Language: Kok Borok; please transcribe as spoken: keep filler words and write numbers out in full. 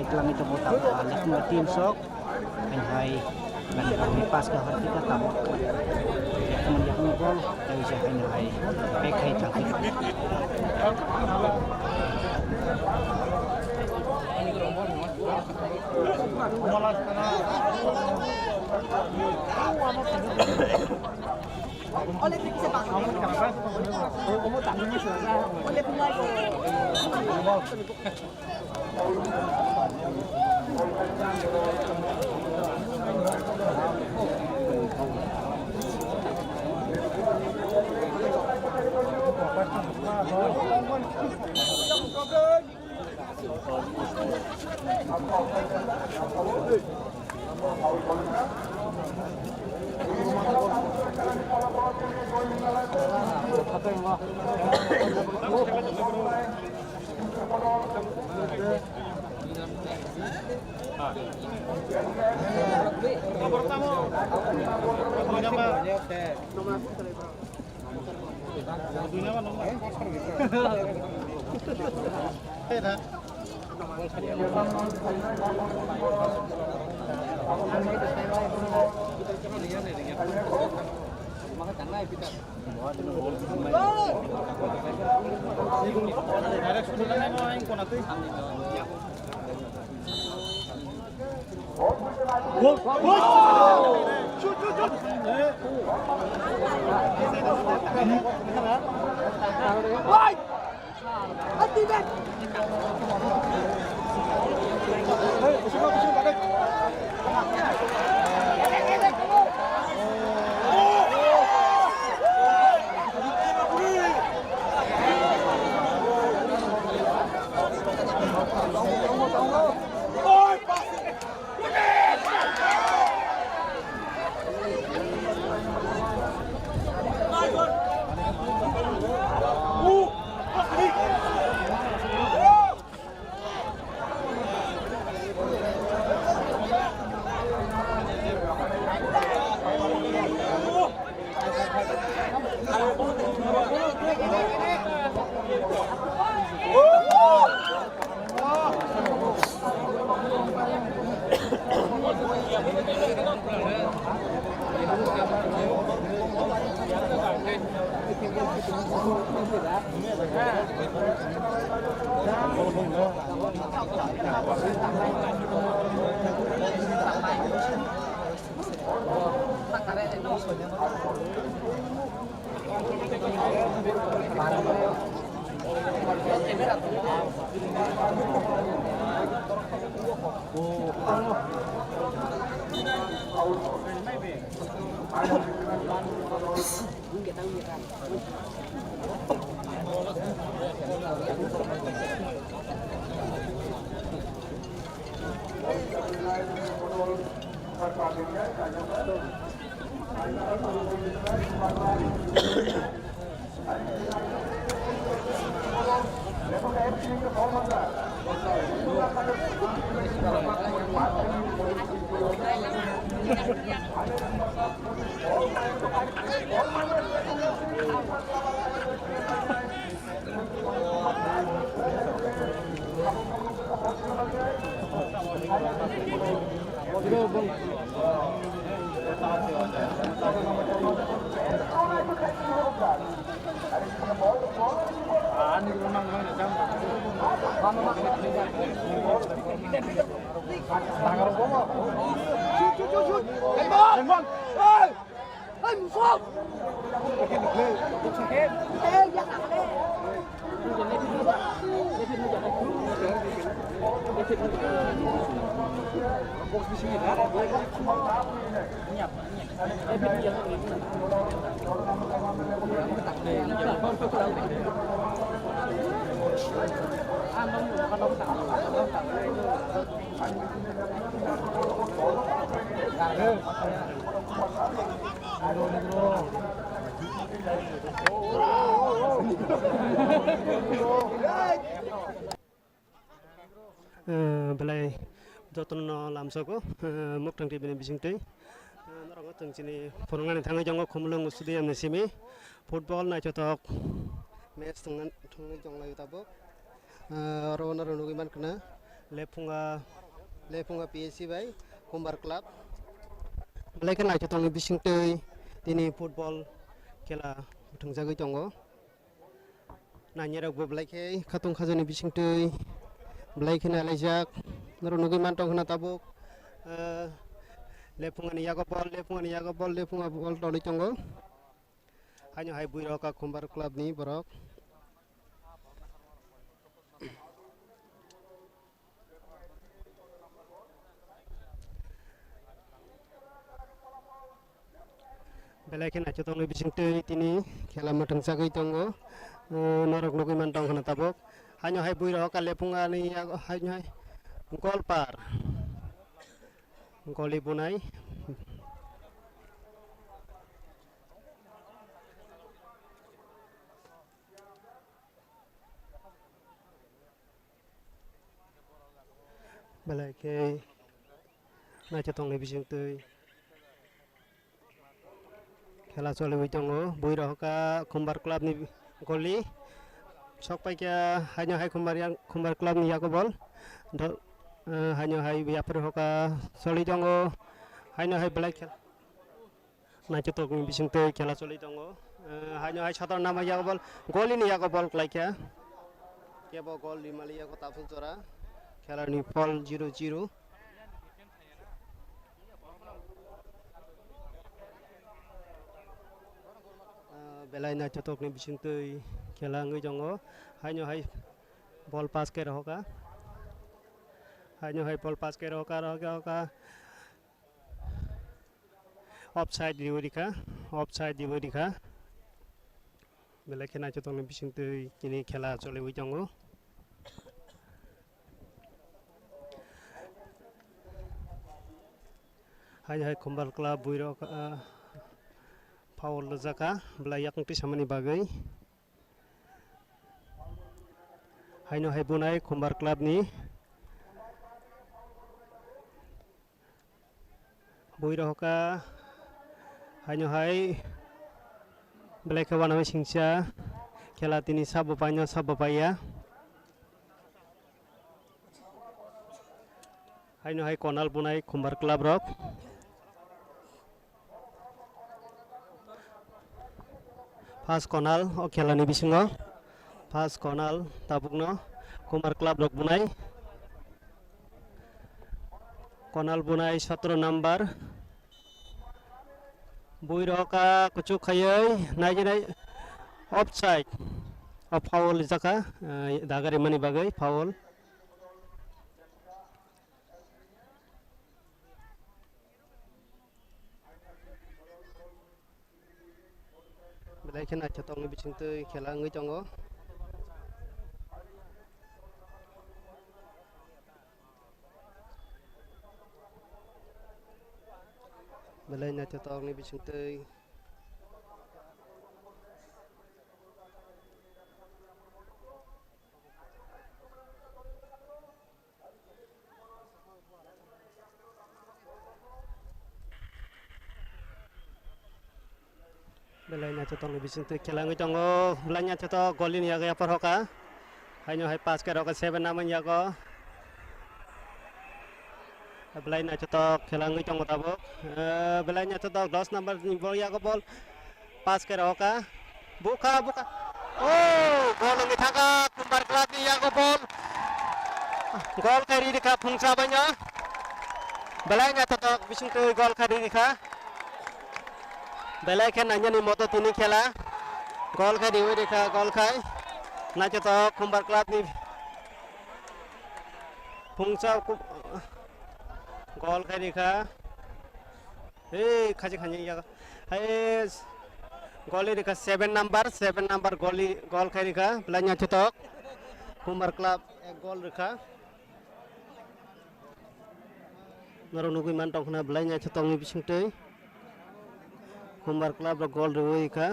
Twlangwi tongo tamo, ah, yakung team sok, haino hai, nang tamo pass ka hor kita tamo. Yakung, yakung goal, tei se haino hai, back hai tang. Eh, belai jotono lamsogo, eh, Muktang T V ni bisingtwi. Eh, norok chwng chini phwrwngnani thangwi tongo Khumulwng Stadium ni simi football naithothok match thwngna-, thwngwi tonglaio tabuk. Eh, oro norok nugwi mankha na Lephunga, Lephunga P S C bai Khumbar Club. Belai khe naithothokni bisingtwi tini football khela thwngjagwi tongo. Nainirokbo belai khe khatung khajani bisingtwi belai khe nailaijak. Norok nugwi mantong khna tabuk, eh, Lephungani yago ball, Lephungani yago ball, Lephu ball tolwi tongo. Haino hai buirok a Khumbar club ni borok. Belai khe naithothokni bisingtwi tini khela mwthangchagwi tongo. Eh, norok nugwi mantong khna tabuk. Haino hai buirok a Lephungani yago haino hai goal par. Goli bunai. Belai khe naithothokni bisingtwi khela choliwi tongo. Buirok hokha Khumbar club ni goli. Sok paikha haino hai Khumbar yang, Khumbar club ni yago ball. Do-, eh, haino hai yapri hokha choli tongo. Haino hai belai khel-, naithothokni bisingtwi khela choli tongo. Eh, haino hai satar nama yago ball. Goli ni yago ball klaikha. Kebo gol rimali yago tabuk jora. Khela ni fall zero zero. Ah, belai naithothokni bisingtwi khela wngwi tongo. Haino hai ball pass khe rohokha. Haino hai ball pass khe rohokha, rohokha, rohokha. Offside riwi rikha, offside riwi rikha. Belai khe naithothokni bisingtwi tini khela choliwi tongo. Hai hai Khumbar club buirok, ah, foul rwjakha, belai yakung twi samani bagwi. Haino hai bunai Khumbar club ni. Buirok hokha, haino hai belai khe uanama singcha khela tini sabo paino sabo paiya. Haino hai Konal bunai Khumbar club rok. First Konal o khela ni bisingo. First Konal tabukno Khumbar club rok bunai. Konal bunai sotoro number. Buirok a kuchuk khaiwi naijinai offside. O foul rijak kha, eh, daga rimani bagwi foul. Belai khe naithothokni bisingtwi khela wngwi tongo. Belai naithothokni bisingtwi. Belai naithothokni bisingtwi khela wngwi tongo. Belai naithothok goli ni yago yapor hoka. Haino hai pass khe roka seven namani yago. Belai naithothok khela wngwi tongo tabuk. Eh, belai naithothok dos number ni bol yago bol. Pass khe roka. Bukha, bukha. Oh, gol wngwi thangkha, Khumbar club ni yago bol. Gol khe ri rikha Phungsa baino. Belai naithothok bisingtwi gol khe ri rikha. Belai khe nainani moto tini khela. Gol khe riwi rikha, gol khai. Naithothok Khumbar club ni Phungsa ku-, gol khe rikha. Hey, khaji khani yago. Hai, goli rikha seven number, seven number goli, gol khai rikha, belai naithothok. Khumbar club ek gol rikha. Norok nugwi man tongkhna belai naithothokni bisingtwi. Khumbar club rok gol rwi kha.